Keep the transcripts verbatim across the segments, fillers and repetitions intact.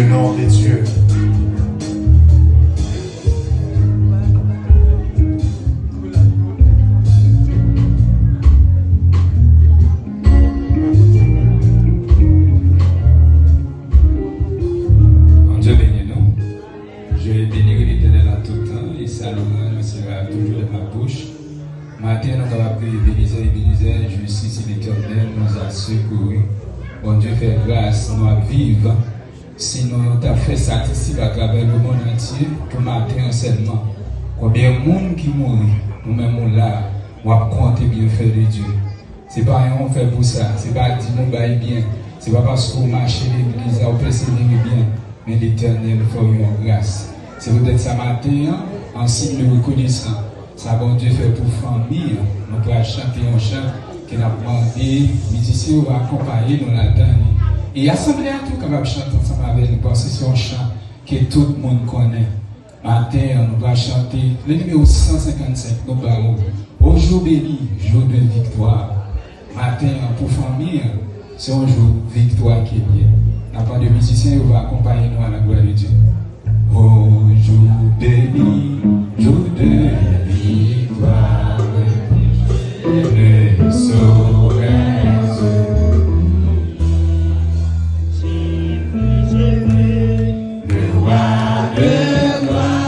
Le nom de Dieu. Bondye beni nou. Je bénirai l'Éternel en tout temps et sa louange sera toujours dans ma bouche. Maten, nou kapab kriye, Ebenezer, Ebenezer, je suis si l'Éternel nous a secourus. Bondye fè gras, nou ap viv. Sinon, yo t ap fè statistik atravè lemonn antye pou maten an sèlman. Konbyen moun ki mouri, ou menm ou la, w ap konte byenfè de Dye. Se pa yon fè pou sa, se pa dim ou bay byen, se pa paske w mache legliz la, w pèsevere byen, men Letènèl fè w yon gras. Se poutèt sa maten an, an siy de rekonesans, sa Bondye fè pou fanmi an, nou pral chante yon chan ke n ap mande mizisyen yo akonpaye nou ladan li. E asanble a tou kapab chante ansanm avè nou, paske se yon chan ke tout moun konnen. Maten an, nou pral chante le nimewo san senkannsenk, nou ba ou, Au jour béni, jour de victoire. Maten an, pou fanmi an, se yon jou viktwa ke l ye. N ap mande mizisyen yo va akonpaye nou à la gloire de Dieu. Au jour béni, jour de victoire, ne saurais-je le roi de gloire.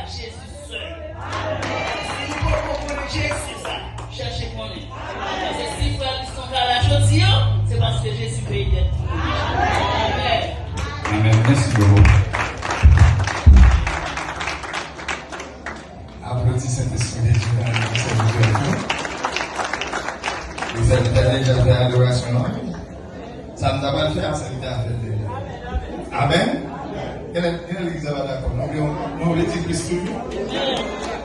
Jezi sèl. Si nou poko konnen Jezi sa, chèche konnen. Paske si frè Liston ka la jodi an, se paske Jezi peye dèt pou nou. Amèn. Amèn. Mèsi Bondye. Aplodi Sentespri de Dye nan sèvitè nou. Li sèvitè deja fè adorasyon an. Sa m ta pral fè a, sèvitè a fè l deja. Amèn. Gen lè, gen lè legliz la pa dakò. Nou vle, nou vle di plis toujou.